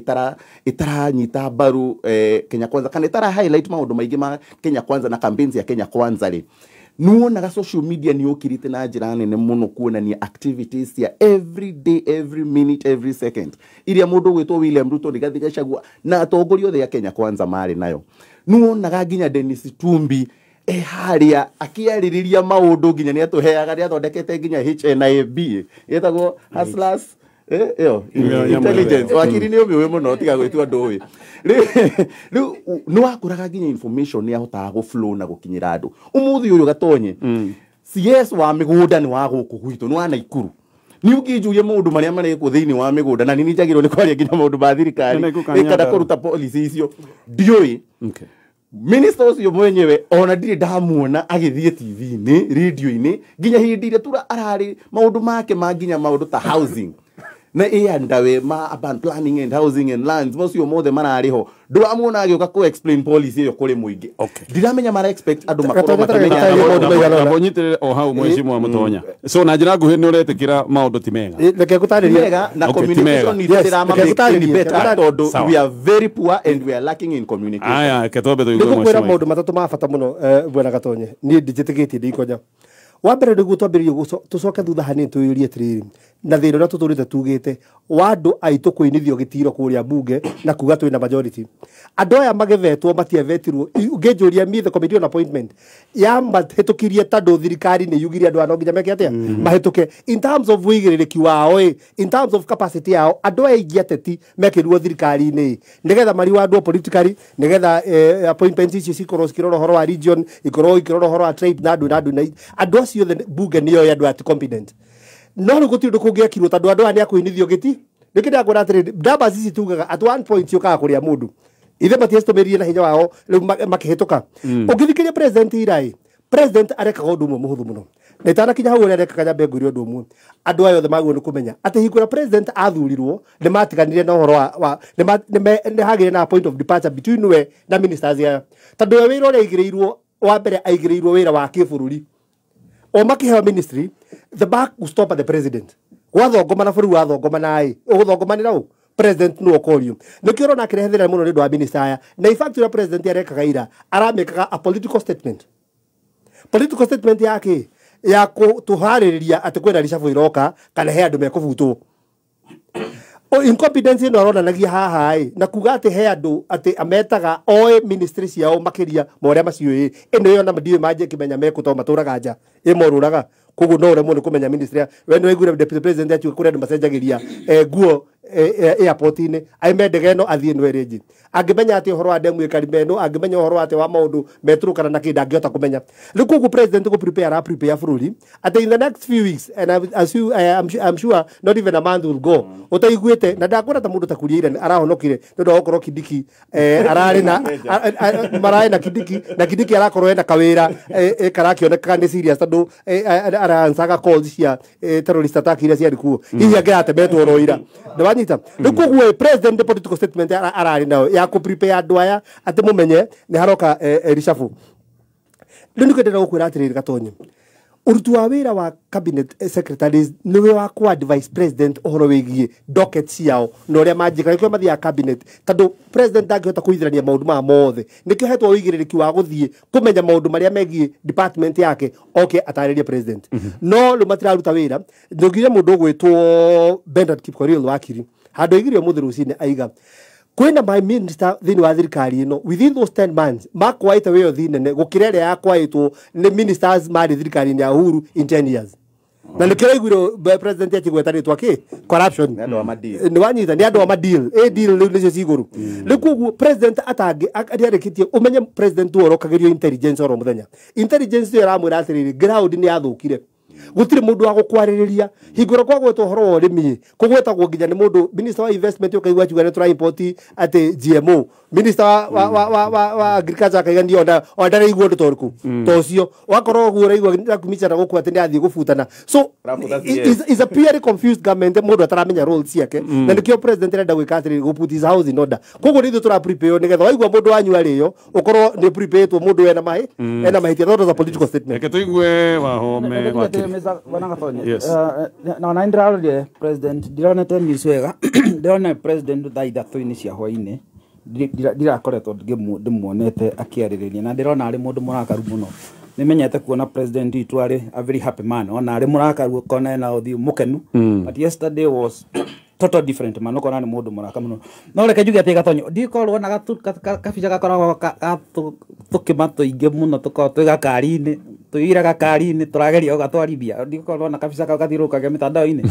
ĩtaranyita mbaru Kenya Kwanza kana ĩtara highlight maũndũ maingĩ ma Kenya Kwanza na campaigns ya Kenya Kwanza rĩ, nĩwonaga social media nĩ yũkĩrĩte na njĩra nene mũno kuonania activities ya every day, every minute, every second iria mũndũ ũgwĩtwo William Ruto, Rigathi Gachagua na atongoria othe a Kenya Kwanza marĩ nayo. Nĩwonaga nginya Dennis Tumbi harĩa akĩarĩrĩria maũndũ nginya nĩ atũheaga, nĩ athondekete nginya HNIB ĩtagwo Hustlers ĩyo intelligence. Wakiri nĩ ũmĩũĩ mũno tiga gwĩtua ndũĩ. Rĩu nĩ wakũraga nginya information nĩ yahotaga gũ flow na gũkinyĩra andũ. Ũmũthĩ ũyũ Gatonye, CS wa mĩgũnda nĩ wa gũkũ gwitũ, nĩ wa Naikuru. Nĩ ũngĩnjũria maũndũ marĩa marekwo thĩinĩ wa mĩgũnda, na nĩ njagĩrĩirwo nĩ kwaria nginya maũndũ ma thirikari kana kũruta policy icio, ndiũĩ. Minister ũcio mwenyewe ona ndirĩ ndamuona agĩthiĩ TV-inĩ, radio-inĩ, nginya hĩndĩ ĩrĩa tura ararĩ maũndũ make ma nginya maũndũ ta housing na ĩandawe ma urban planning and housing and lands macio mothe mararĩ ho, ndũramuona agĩũka kũ explain policy ĩyo kũrĩ mũingĩ. Ndiramenya mara expect andũ makorwo makĩmenya maũndũ maigana. Nyitĩrĩre o hau mheshimiwa Mũtonya. So na njĩra nguhĩ nĩ ũretĩkĩra maũndũ ti mega. Reke ngũtarĩrie. Mega na communication nĩ ĩrama make any better tondũ we are very poor and we are lacking in communication. Aya, reke twambe tũigue mheshimiwa. Nĩngũkwĩra maũndũ matatũ ma bata mũno bwana Gatonye. Niĩ ndinjĩtĩkĩtie ndikonya. Wa mbere nĩguo twambĩrĩrie tũcoke thutha hanini twĩyũrie atĩrĩrĩ, na thĩna ũrĩa tũtũrĩte tugĩte wa andũ aitũ kũinithio gĩtiro kũrĩa mbunge na kuga twĩna majority. Andũ aya magĩvetwo matiavetirwo. Ũngĩnjũria me the committee on appointment ya mahĩtũkirie tondũ thirikari nĩ yugire andũ aya no nginya meke atĩa mahĩtũke. In terms of wĩigĩrĩrĩki wao ĩ, in terms of capacity yao, andũ aya aingĩ ateti mekĩrirwo thirikari-inĩ nĩgetha mariwandwo politically, nĩgetha appointments icio cikorwo cikĩrora ũhoro wa region, ikorwo ikĩrora ũhoro wa tribe na andũ na andũ na andũ acio othe mbunge nĩyo andũ aya ti competent. No rĩu gũtirĩ ũndũ kũngĩekirwo tondũ andũ aya nĩ akũinithio gĩti. Nĩkĩo ndĩrakwĩra atĩrĩrĩ, numbers ici tugaga at one point ciũkaga kũrĩa mũndũ. Ithe matiacitũmĩrire na hinya wao rĩu makĩhĩtũka. Ũngĩthikĩrĩria president ira ĩ, president arekaga ũndũ ũmwe mũhũthũ mũno. Na itanakinya hau ũrĩa arekaga nyambe ngwĩre ũndũ ũmwe. Andũ aya othe magĩrĩirwo nĩ kũmenya atĩ hingo ĩrĩa president athurirwo nĩ matiganire na ũhoro wa nĩ hagĩire na point of departure between we na ministers aya. Tondũ we wĩra ũrĩa aigĩrĩirwo wa mbere aigĩrĩirwo wĩra wa kĩbũrũri. O makĩheo ministry, the back will stop at the president. Gwathongomana bũrũri wathongomana ĩ, ũgũthongomanĩra ũ? President no okorio. Nĩkĩo ũrona akĩrehe thĩna mũno nĩ ũndũ wa minister aya. Na in fact ũrĩa president arekaga ira, aramĩkaga a political statement. Political statement yake ya kũtũharĩrĩria atĩ kwĩna reshuffle ĩroka kana he andũ mekũbutwo. O incompetence ĩno aronanagia haha ĩ, na kuga atĩ he andũ atĩ ametaga oĩ ministry ciao makĩria ma ũrĩa maciũĩ. Ĩno ĩyo na ndiũĩ manjie kĩmenya mekũ tondũ matũraga nja, ĩ morũraga. Koguo no ũremwo nĩ kũmenya ministry. We nĩ waiguire deputy president akiuga kũrĩ andũ macenjagĩria nguo airport-inĩ, aime ndege ĩno athiĩ ĩno ĩrĩ ĩngĩ. Angĩmenya atĩ ũhoro wa ndemu ĩ Karima ĩno, angĩmenya ũhoro atĩ wa maũndũ metũrũkana na kĩ, ndangĩhota kũmenya. Rĩu koguo president gũ prepare ara prepare bũrũri atĩ in the next few weeks, and I'm sure not even a month will go, ũtaiguĩte na ndakwĩra ta mũndũ ta Kuria ira arahonokire nĩ ũndũ wa gũkorwo Kindiki ararĩ na mararĩ na Kindiki, na Kindiki arakorwo ena kawĩra karakĩoneka nĩ serious tondũ aransaga calls cia terrorist attack iria ciarĩ kuo. Hihi angĩratemetwo oro ira. Wanyita rĩu koguo president the political statement ararĩ nayo ya kũ prepare andũ aya atĩ mũmenye nĩ haroka reshuffle. Rĩu nĩkĩo ndĩrenda gũkwĩra atĩrĩrĩ Gatonyi, ũruti wa wĩra wa cabinet secretaries nĩwe wa kũ advise president ũhoro wĩgiĩ docket ciao na ũrĩa manjĩka nĩkĩo mathiaga cabinet, tondũ president ndangĩhota kũithĩrania maũndũ maya mothe, nĩkĩo hetwo ũigĩrĩrĩki wa gũthiĩ kũmenya maũndũ marĩa megiĩ department yake oke atarĩrie president. No rĩu matiraruta wĩra. Ndũngire mũndũ ũgwĩtwo Bernard Kipkorir wakiri handũ aigire ũmũthĩ rũcinĩ aiga kwĩna my minister thĩinĩ wa thirikari ĩno within those 10 months makwaĩte wĩyo nene gũkĩra ĩrĩa yakwaĩtwo nĩ ministers marĩ thirikari-inĩ ya Uhuru in 10 years. Na nĩkĩo raiguire president akĩgweta rĩtwa kĩ corruption. Nĩ wanyita nĩ andũ a madeal ĩ deal rĩu nĩcio cigũrũ. Rĩu koguo president atangĩ arĩkĩtie ũmenye president ũrokagĩrio intelligence oro mũthenya. Intelligence ĩyo ĩramwĩra atĩrĩrĩ ground nĩ yathũkire, gũtirĩ mũndũ wa gũkwarĩrĩria hingũra kwa gwetwo ũhoro wa ũrĩmi kũgwetagwo nginya nĩ mũndũ minister wa investment ũkaigua akiuga nĩ tũra import atĩ GMO, minister wa agriculture akaiga niĩ ona ndaraigua ũndũ ta ũrĩkũ ta ũcio, ũgakorwo ũguo ũraigua Nakhumicha gũkũ atĩ nĩ athiĩ gũbutana. So is a purely confused government, mũndũ ataramenya role ciake, na nĩkĩo president arenda gwĩka atĩrĩrĩ gũ put his house in order. Koguo nĩ ithuĩ tũra prepare nĩgetha waigua mũndũ wanyu arĩo ũkorwo nĩ prepared mũndũ ena mahi ena mahĩtia. That was a political statement. Reke tũigue Wahome wakiri. Yes. Na ona ndĩrarorire president ndironete news wega, ndĩrona president thaa ithatũ-inĩ cia hwainĩ ndirakoretwo ndĩmuonete akĩarĩrĩria, na ndĩrona arĩ mũndũ mũrakaru mũno. Nĩmenyete kuona president witũ arĩ a very happy man, ona arĩ mũrakaru ũkona ena ũthiũ mũkenu, but yesterday was total different man, ũkona nĩ mũndũ mũraka mũno. No reke njuge atĩ Gatonyo ndikorwo na kabica gakoragwo tũkĩma tũingĩ mũno tũkoragwo twĩ gakari-inĩ tũiyũire gakari-inĩ tũrageria gũgatwarithia, ndikorwo na kabica kau gathiũrũrũkaga mĩtandao-inĩ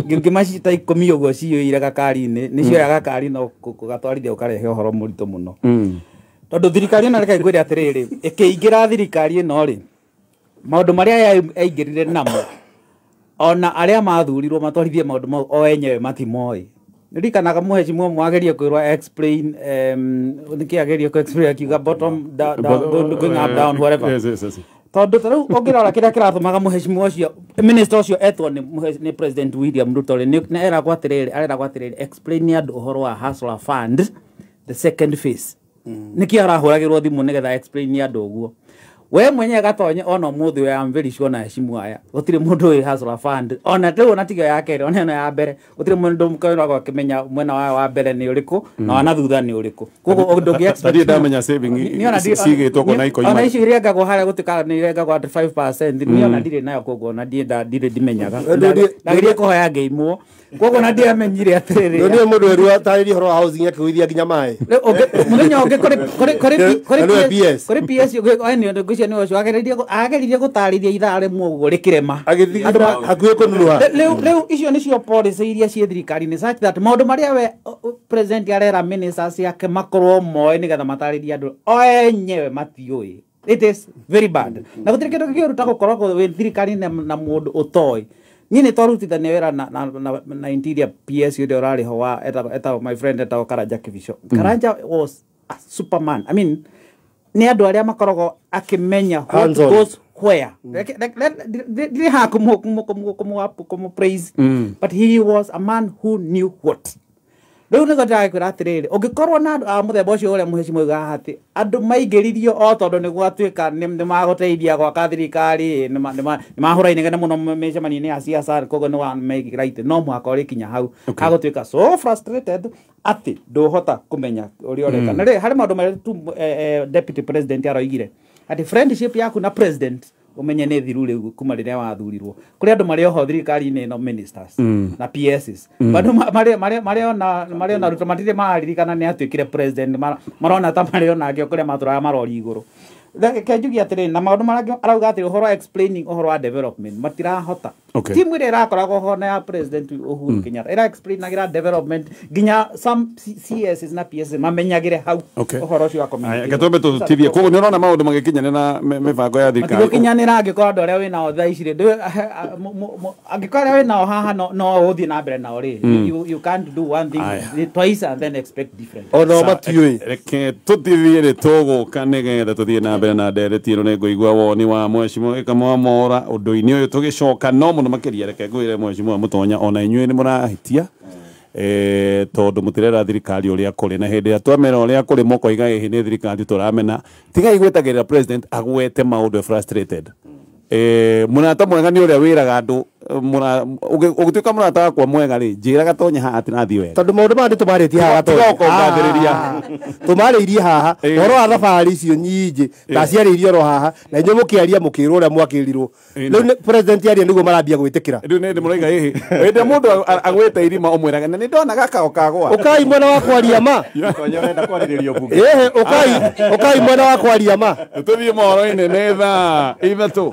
ngĩma ta 10 ũguo ciyũire gakari-inĩ, nĩcioya gakari no gũgatwarithia ũkarehe ũhoro mũritũ mũno. Tondũ thirikari ĩno reke ngwĩre atĩrĩrĩ, ĩkĩingĩra thirikari ĩno rĩ, maũndũ marĩa yaingĩrire namo ona arĩa mathurirwo matwarithie maũndũ mau o enyewe matimoĩ. Ndirikanaga mũhecimwo mwagerie kwĩrwo explain nĩkĩ agerie kũ explain akiuga bottom down, going up down whatever. Yes. Tondũ ta rĩu ũngĩrora kĩrĩa kĩratũmaga mũhecimwo ũcio minister ũcio etwo nĩ President William Ruto rĩ, nĩ eragwo atĩrĩrĩ, areragwo atĩrĩrĩ explain nĩ andũ ũhoro wa Hustler Fund the second phase. Nĩkĩo arahũragĩrwo thimũ nĩgetha explain nĩ andũ ũguo. We mwenyewe Gatonye ona ũmũthĩ ũyũ am very sure na heshimu aya gũtirĩ mũndũ wĩ Hustler Fund ona rĩu ona tiga ya kerĩ ona ĩno ya mbere gũtirĩ mũndũ mũkoragwo akĩmenya mwena wa mbere nĩ ũrĩkũ na wa na thutha nĩ ũrĩkũ. Koguo ũndũ ũngĩ expect ndirĩ ndamenya saving cigĩtwo kũna ikoima ona icio irengagwo harĩa gũtuĩka nĩ irengagwo at 5% niĩ ona ndirĩ nayo, koguo ona ndirĩ ndimenyaga ndageria kũhoya ngĩimwo, koguo ona ndiamenyire atĩrĩrĩ nĩ mũndũ weru atarĩrie ũhoro wa housing akĩgũithia nginya maĩ mũthenya ũngĩ kũrĩ PS ngwĩciria nĩ ũcio ageririe gũtarĩria ithaa rĩmwe ũguo rĩkĩrema agĩthiĩ hakuhĩ kũnunuha. Rĩu icio nĩcio policy iria ciĩ thirikari-inĩ such that maũndũ marĩa we president arera ministers ciake makorwo moĩ nĩgetha matarĩrie andũ o enyewe matiũĩ. It is very bad. Na gũtirĩ kĩndũ kĩũru ta gũkorwo wĩ thirikari-inĩ na mũndũ ũtoĩ. Niĩ nĩ twarutithania wĩra na interior PS ũrĩa ũrarĩ ho wa etagwo my friend etagwo Karanja Kibicho. Karanja was a superman. I mean nĩ andũ arĩa makoragwo akĩmenya what goes where. Ndirĩ haha kũmũ praise, but he was a man who knew what. Rĩu nĩguo ndĩragĩkwĩra atĩrĩrĩ, ũngĩkorwo na andũ a mũthemba ũcio ũrĩa mũhecimwa oigaga atĩ andũ maingĩririo o tondũ nĩ gwatuĩka nĩ magũteithia gwaka thirikari, nĩ mahũra inegene mũno mĩcemanio-inĩ ya siasa, koguo nĩ wa make no mũhaka ũrĩkinya hau hagũtuĩka so frustrated atĩ ndũhota kũmenya ũrĩa ũreka. Na rĩ harĩ maũndũ marĩa tu deputy president aroigire atĩ friendship yaku na president umenye nĩ thiru rĩu kuma rĩrĩa wathurirwo. Kũrĩ andũ marĩ oho thirikari-inĩ ĩno ministers na PSs bado marĩ ona Ruto matirĩ mararirikana nĩ atuĩkire president, marona ta marĩ onake kũrĩa matũraga marori igũrũ. Reke njuge atĩrĩrĩ, na maũndũ marĩa arauga atĩ ũhoro wa explaining ũhoro wa development matirahota. Timu ĩrĩa ĩrakoragwo ho na ya president Uhuru Kenyatta ĩra explainagĩra development nginya some CSs na PSs mamenyagĩre hau ũhoro ũcio wa communication. Reke twambe tũtithie. Koguo nĩ ũrona maũndũ magĩkinyanĩra na mĩbango ya thirikari. Matigũkinyanĩra angĩkorwo andũ arĩa wĩnao thaa ici rĩ, angĩkorwo arĩa wĩnao haha no ũthiĩ na mbere nao rĩ, you can't do one thing twice and then expect different. Ona matiũĩ. Reke tũtithie rĩ, tũgũka nĩgetha tũthiĩ na mbere na ndereti ĩno. Nĩ ngũigua woni wa mheshimiwa Gĩkamwa Mwaũra ũndũ-inĩ ũyũ tũgĩcoka, no mũno makĩria reke ngwĩre mheshimiwa Mũtonya ona inyuĩ nĩ mũrahĩtia. Tondu mutirera thirikari uria kuri na hindi ria twamera uria kuri mukoiga hihi ni thirikari turamena. Tigai gwetagirira president agwete maundu frustrated. Murata mwega ni uria wiraga andu ugituika murata wakwa mwega ri njira Gatonye haha ati nathii wega tondu maundu maya nitumarĩtie haha Tiga ũkũngathĩrĩria. Tũmarĩirie haha ũhoro wa thabarĩ icio nyingĩ ndaciarĩirie oro haha na inyuĩ mũkĩaria mũkĩrwo ũrĩa mwakĩrirwo. Rĩu president aria nĩguo marambia gwĩtĩkĩra. Rĩu nĩ ndĩmũraiga hihi hĩndĩ ĩrĩa mũndũ agwĩte irima ũmwĩraga na nĩndona gakao kagwa. Ũkai mwena wa kwaria ma. Gatonye ũrenda kwarĩrĩrio bunge. Ĩhĩ, ũkai mwena wa kwaria ma. Tũthiĩ mohoro-inĩ nĩ thaa 3.